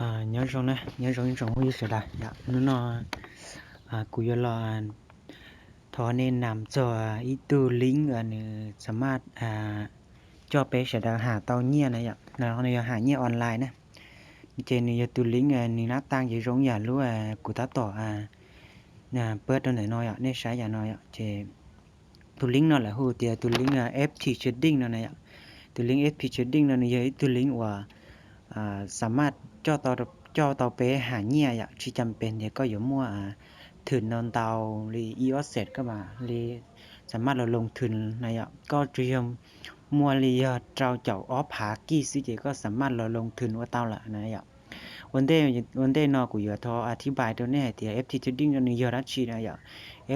Nyob zoo na, nyob zoo ib tsoom phooj ywg sawv daws. Hnub no kuv yuav los thov nej nam txog ib tug link uas nws xam maj coj peb sawv daws ham tau nyiaj na yom. Nws yog ham nyiaj online na. Ces nws yog tus link nws nab taaj ces zoo yam lub kuv tab tom pab rau ntawm no yom, nej saib yam no yom. Ces tus link no lawv hu tias tus link F T Trading no na yom. Tus link F T Trading no nws yog ib tug link uas xam maj coj tau peb ham nyiaj yom, tsis cam pes tias koj yuav muaj thwm no ntau li ib ob xees koj mam li xam maj los loos thwm na yom. Koj tsuas yog muaj li yog rau caum ob phav kij xwb ces koj xam maj los loos thwm ua tau lawm na yom. Ua ntej no kuv yuav thov thib pais rau nej hais tias F T Trading no nws yog dab tsi na yom.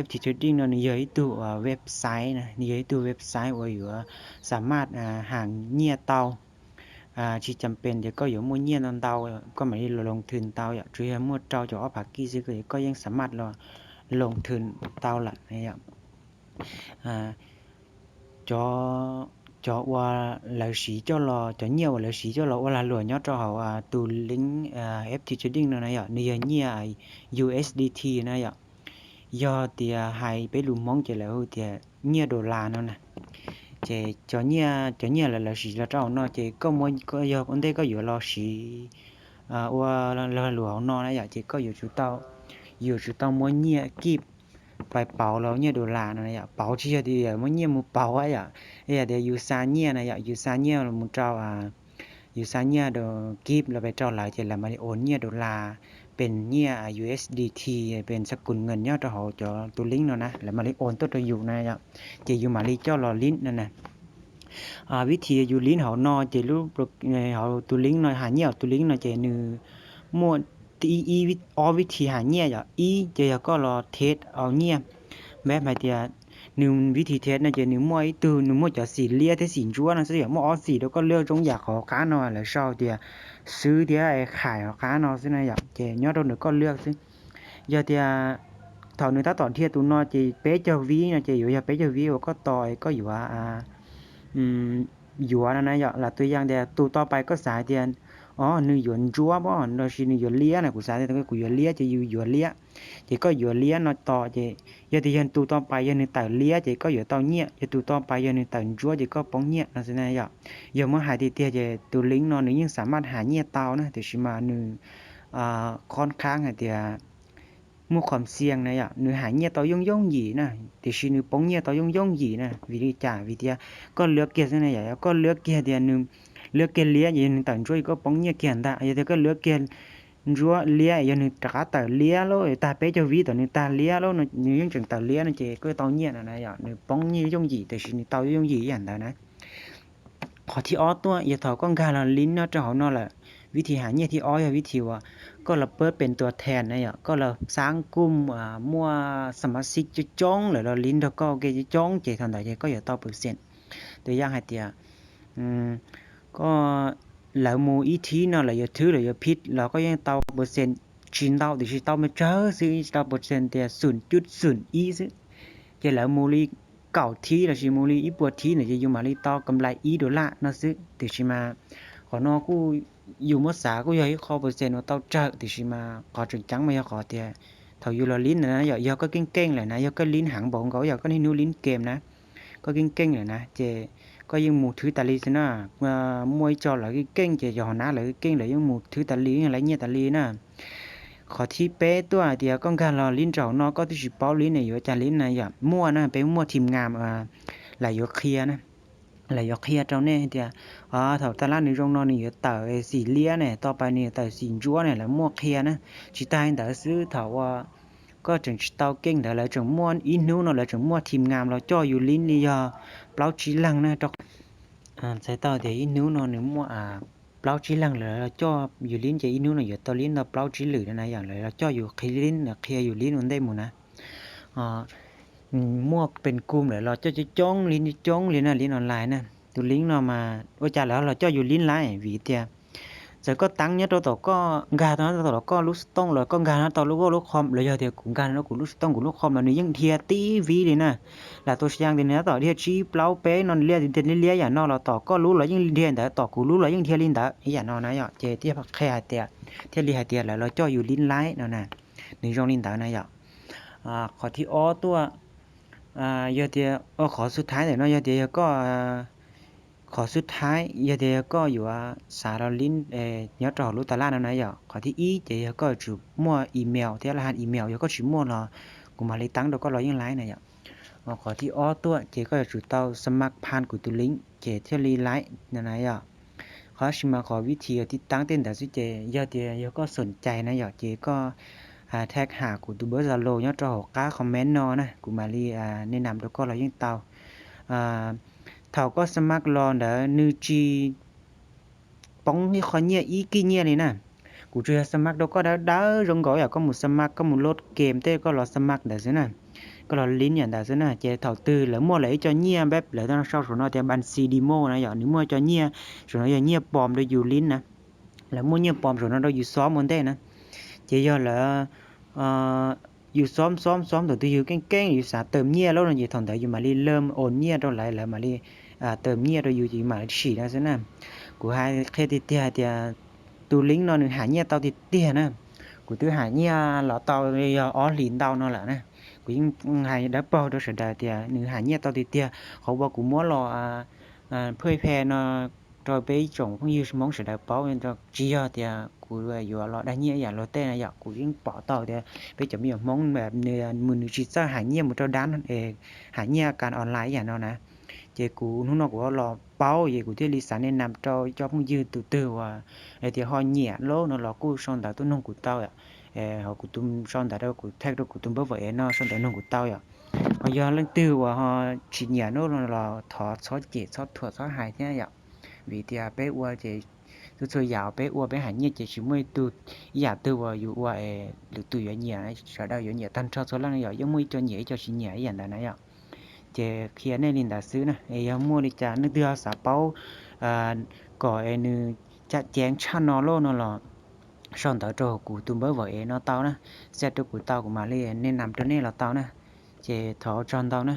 F T Trading no nws yog ib tug website na, nws yog ib tug website uas yuav xam maj ham nyiaj tau. Tsis cam pes tias koj yuav muaj nyiaj ntau ntau, koj mam li los loos thwm tau yom, tsuas yog muaj rau caum ob phav kij xwb koj yeej xam maj los loos thwm tau lawm na yom. Cov uas lawv siv coj los, cov nyiaj uas lawv siv coj los ua lag luam nyob rau hauv tus link F T Trading no na yom, nws yog nyiaj U S D T na yom. Yog tias hais peb lus Hmoob ces lawv hu tias nyiaj dollar no na. Ces cov nyiaj, cov nyiaj lawv, lawv siv los rau hauv no ces koj muab, yog ua ntej koj yuav los siv ua lag luam hauv no na yom, ces koj yuav tsum tau, yuav tsum tau muab nyiaj kij pais pauv los nyiaj dollar no na yom. Pauv tsis yog tias muab nyiaj mus pauv yom, yog tias yus xa nyiaj na yom, yus xa nyiaj los mus rau, yus xa nyiaj kij los pais rau lawv ces lawv mam li oos nyiaj dollar pes nyiaj U S D T, pes xab kus nkees nyob rau hauv cov tus link no na, lawv mam li oos tuaj rau yus na yom. Ces yus mam li coj los link no na. Vib thib yus link hauv no ces lub, hauv tus link no, ham nyiaj hauv tus link no ces nws muaj ib, ob vib thib ham nyiaj yom. Ib ces yog koj los test au nyiaj, npab hais tias nws vib thib test no ces nws muaj ib tug, nws muaj cov xim liab thiab xim ntsuab no xwb yom, muaj ob xim rau koj lwaj zoo yam qhov qab no lawv sau tias xwb thiab khais qhov qab no xwb na yom, ces nyob rau ntawm koj lwaj xwb. Yog tias thaum nws tab tom dhia tus no ces peb caug vib no ces yuav yog peb caug vib uas koj tos koj yuav yuav no na yom. Lam tus yam tias tus tau pais koj xav tias, o, nws yuav ntsuab los sis nws yuav liab na, kuv xav tias kuv yuav liab ces yus yuav liab. Ces koj yuav liab no tos ces yog tias yog tus tau pais yog nws tawm liab ces koj yuav tau nyiaj, yog tus tau pais yog nws tawm ntsuab ces koj poob nyiaj no xwb na yom. Yog muab hais tiag tiag ces tus link no nws yeej xam maj ham nyiaj tau na, tiam sis mas nws khon khaab hais tias muaj qhov xiaj na yom, nws ham nyiaj tau yooj yooj yim na, tiam sis nws poob nyiaj tau yooj yooj yim na. Vim li cas? Vim tias koj lwaj kiag xwb na yom, koj lwaj kiag tias nws lwaj kiag liab ces yog nws tawm ntsuab ces koj poob nyiaj kiag ntag. Yog tias koj lwaj kiag ntsuab liab yog nws rov qab tawm liab lauj, tag peb caug vib tom nws tag liab lauj, nws yeej tseem tawm liab no ces koj tau nyiaj no na yom, nws poob nyiaj yooj yim tiam sis nws tau yooj yim ib yam ntawd na. Qhov thib ob tuaj yog thaum koj nkag los link nyob rau hauv no lawm, vib thib ham nyiaj thib ob yog vib thib uas koj los pab pes tua thas na yom, koj los xab kuj muaj xa mas xij coob coob lawm los link nrog koj ua ke coob coob ces thaum ntawd ces koj yuav tau percent. Tus yam hais tias koj, lawv mus ib thib no lawv yuav thwb lawv yuav phij los koj yeej tau percent tsis ntau tiam sis tau me tsawg xwb, tau percent tias xum cuj xum ib xwb. Ces lawv mus li kaum thib lossis mus li ib puas thib ntawd ces yus mam li tau kam lais ib dollar no xwb. Tiam sis mas qhov no kuj yus muab xav kuj yog ib qho percent uas tau tsawg, tiam sis mas qhov tseem ceeb mas yog qhov tias thaum yus los link ntawd na yom, yog koj keej keej lawm na, yog koj link heev npaum nkaus yog koj niaj hnub link game na, koj keej keej lawm na ces koj yeej mus thwb tas li xwb na. Muaj ib co lawv keej keej ces yog hauv nab lawv keej keej lawv yeej mus thwb tas li yeej laiv nyiaj tas li na. Qhov thib peb tuaj hais tias koj nkag los link rau hauv no koj twb tsis paub link ne yuav cas link na yom, muaj na, peb muaj team ngam lawv yuav qhia na, lawv yuav qhia rau nej tias thaum taj laj nws zoo no nws yuav tawm xim liab ne, tau pais nws yuav tawm xim ntsuab ne, lawv muaj qhia na. Tsis tag li ntawd xwb, thaum uas koj tseem tsis tau keej ntawd lawv tseem muaj, ib hnub no lawv tseem muaj team ngam los coj yus link li yog plaub tsib leeg na. Txhais tau tias ib hnub no nws muaj plaub tsib leeg lawv los coj yus link ces ib hnub no yuav tau link tau plaub tsib lwm na yom, lawv los coj yus qhia link, qhia yus link ua ntej mus na. Muaj pes kum lawv los coj coob coob li, coob li na, link online na. Tus link no mas ua cas lawv los coj yus link laiv? Vim tias Txawm koj teeb nyob rau tom koj nkag tau nyob rau tom koj lub xov tooj los koj nkag nyob tau lub Google lub Chrome los yog tias kuv nkag nyob rau kuv lub xov tooj kuv lub Chrome los nws yeej dhia tib vib li na. Lam tua sab yas tias nws tab tom dhia tsib plaub peb no liab liab yam no los tom koj lub los yeej dhia ntawd, tom kuv lub los yeej dhia li ntawd ib yam no na yom. Ces thiaj qhia hais tias, thiaj li hais tias lawv los coj yus lib laib no na. Nws zoo li ntawd na yom. Qhov thib ob tuaj, yog tias, qhov xub thaib ntawm no yog tias yog koj, qhov xub thaib yog tias yog koj yuav xav los lib nyob rau hauv lub tas laj no na yom. Qhov thib ib ces yog koj yuav tsum muaj email thiab laj has email, yog koj tsis muaj los kuv mam li teeb rau koj los yeej laib na yom. Qhov thib ob tuaj ces koj yuav tsum tau xab mab phan kuv tus lib ces thiaj li laib no na yom. Qhov tab sis mas qhov vib thib uas tib teeb tej ntawd xwb ces yog tias yog koj xoom cai na yom ces koj tag ham kuv tus npawb Zalo nyob rau hauv qab comment no na, kuv mam li nej nam rau koj los yeej tau. Thaum koj xab mab los ntawd nws tsis poob ib qho nyiaj ib kib nyiaj li na. Kuv tsuas yog xab mab rau koj dawb dawb zoo nkaus yam koj mus xab mab, koj mus load game tej koj los xab mab ntawd xwb na, koj los lib yam ntawd xwb na. Ces thaum twg lawv muaj lawv ib co nyiaj npab lawv sau saum no tias ban xi demo na yom, nws muaj co nyiaj saum no yog nyiaj pom rau yus lib na. Lawv muaj nyiaj pom saum no rau yus xob ua ntej na. Ces yog lawv, yus xob xob xob thaum twg yus keej keej yus xav tawm nyiaj lawm no ces thaum ntawd yus mam li lawm ua nyiaj rau lawv, lawv mam li tawm nyiaj rau yus ces yus mam li sim no xwb na. Kuv hais qhia tiag tiag hais tias tus lib no nws ham nyiaj tau tiag tiag na. Kuv twb ham nyiaj los tau yog ob hlis ntau no lawm na. Kuv yeej hais dawb paug rau sawv daws tias nws ham nyiaj tau tiag tiag. Qhov uas kuv muab los phuj phe no rau peb tsoom phooj ywg Hmoob sawv daws paub, tsis yog tias kuv yuav los dag nyiaj ib yam luag tej na yom. Kuv yeej pom tau tias peb cov me nyuam Hmoob nws tsis txawj ham nyiaj mus rau dab, ham nyiaj kas online ib yam no na. Ces kuv hnub no kuv los paub ces kuv thiaj li xav nej nam rau cov phooj ywg tus twg uas hais tias ho nyiam lawm no los kuj sau ntawv tuaj nug kuv tau. Ho kuv tus sau ntawv rau kuv tag rau kuv tus npawb Vauv Ev no sau ntawv nug kuv tau yom. Ho yog leej twg uas ho tsis nyiam no los thov txhob cem txhob thuam txhob hais thiab yom. Vim tias peb ua ces txhua txhua yam peb ua peb ham nyiaj ces tsis muaj ib tug, ib yam twg uas yus ua es lwm tus yuav nyiam, sawv daws yuav nyiam tag nrho txhua leej yom, yeej muaj ib co nyiam ib co tsis nyiam ib yam ntawd na yom. Ces qhia nej li ntawd xwb na, es yog muaj li cas nej twg xav paub kom es nws caj ceev tshaj no lawm no los sau ntawv rau kuv tus npawb Vauv Ev no tau na, xa rau kuv tau kuv mam li nej nam rau nej los tau na. Ces thov ua tsaug ntau na.